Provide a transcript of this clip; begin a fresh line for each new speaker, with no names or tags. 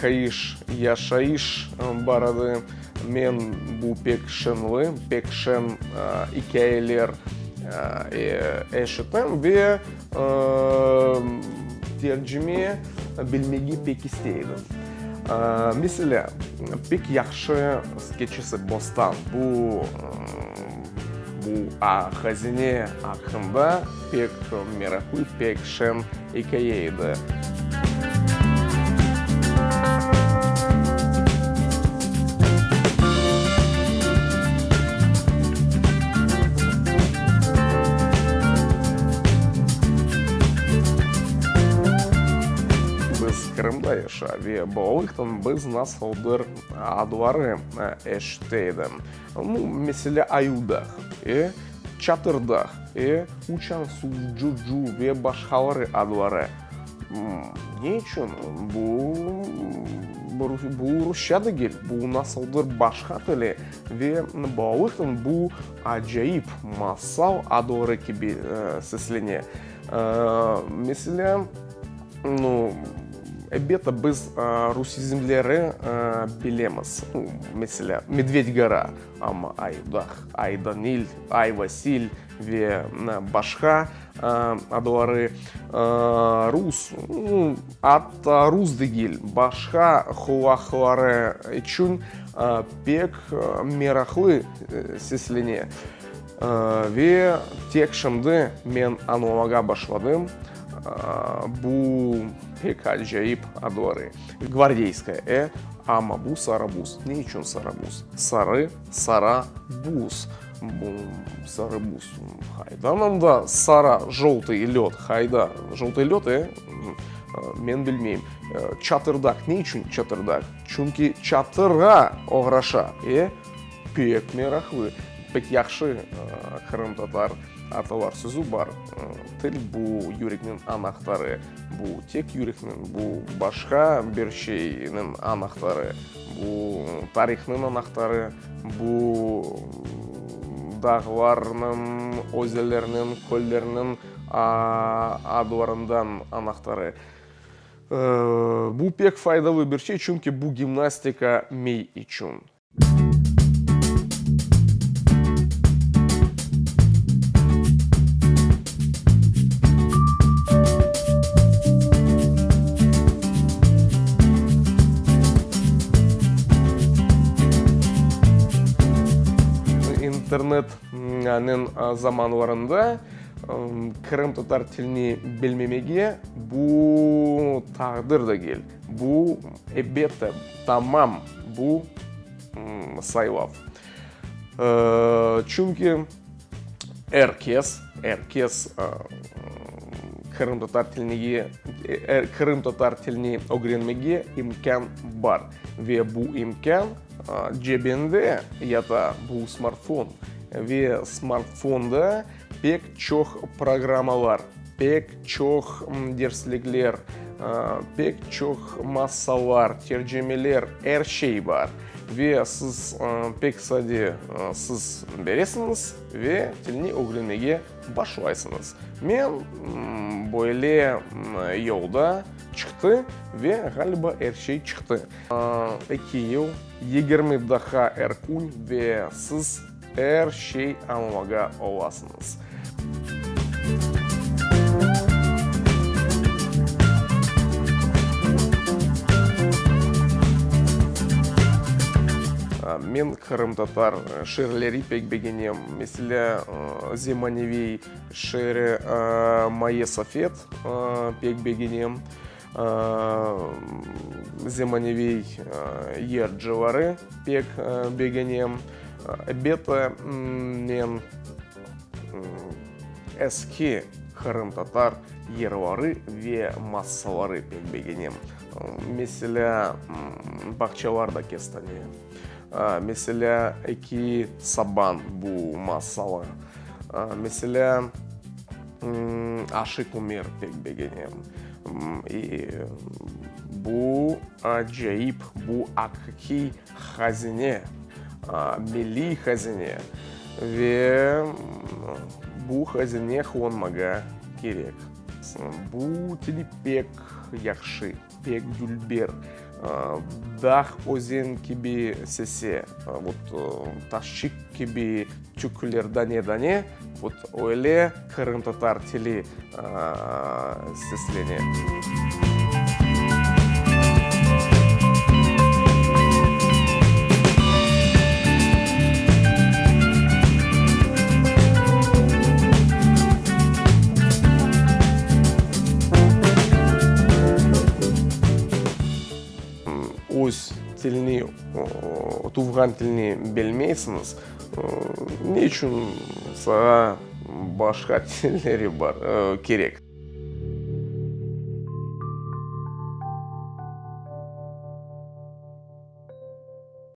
Qayış, yaşayış bar edi. Men bu pek şeñli, pek şeñ ikâyeler eşitem ve tercime bilmege pek istey edim. Meselâ, pek yahşı keçesi Bostan, bu bu hazine aqqında pek meraqlı, pek şeñ ikâye edi. Biz Qırımda yaşa ve balalıqtan biz nasıldır adları eşite edim. Nu, meselâ, Ayudağ, e, Çatırdağ, e, Uçansuv, Cucu ve başqaları adları. Ne içün? Bu, bu rusça degil, bu nasıldır başqa tili ve balalıqtan bu acayip masal adları kibi seslene. Meselâ, nu, elbette, biz rusizmleri bilemiz. Meselâ, Medved gora, amma Ayudağ, Aydanil, Ayvasil ve başqa adları rus, atta rus degil, başqa qulaqları içün pek meraqlı seslene. Ve tek şimdi men añlamağa başladım, bu pek acayip adları. Gvardeyskaya, e, amma bu Sarabuz. Ne içün Sarabuz? Sarı, sara, buz. Bu sarı buz. Hayda mında sara, joltıy löd, hayda, joltıy löd, e? Men bilmeyim. Çatırdaq, ne içün çatırdaq? Çünki çatırğa oğraşa, e? Pek meraqlı, pek yahşı qırımtatar atalar sözü bar, Til bu yürekniñ anahtarı. Bu tek yürekniñ, bu başqa bir şeyniñ anahtarı, bu tarihnıñ anahtarı, bu dağlarnıñ, özenlerniñ, köllerniñ adlarından anahtarı. Bu pek faydalı bir şey, çünki bu gimnastika miy içün. İnternetniñ zamanlarında qırımtatar tilini bilmemege bu taqdir degil. Bu, elbette, tamam bu saylav. Çünki er kes, er kes qırımtatar tilinige, qırımtatar tilini ögrenmege imkân bar. Ve bu imkân cebinde yata, bu smartfon. Ve smartfonda pek çoq programmalar, pek çoq derslikler, pek çoq masallar, tercimeler, er şey bar. Ve siz pek sade siz beresiñiz ve tilni ögrenmege başlaysıñız. Men böyle yolda çıqtı ve, ğaliba, er şey çıqtı. Eki yıl, 20 daqqa er kün ve siz Er şey añlamağa olasıñız. Men qırımtatar şiirleri pek begenem. Meselâ, zemaneviy şiiri Maye Safet pek begenem. Zemaneviy yırcıları pek begenem. Elbette, men eski qırımtatar yırları ve masalları pek begenem. Meselâ, Bağçalarda kestane, meselâ, Eki saban bu masalı, meselâ, Aşıq Ümer pek begenem. Bu acayip, bu aqiqiy hazine, milliy hazine ve bu hazine qullanmağa kerek. Bu til pek yahşı, pek dülber. Dağ, özen kibi sese, vot, taşçıq kibi tükülir dane-dane, vot, öyle qırımtatar tili seslene. Öz tilni, tuvğan tilni bilmeysiñiz, ne içün saña başqa tilleri bar, kerek?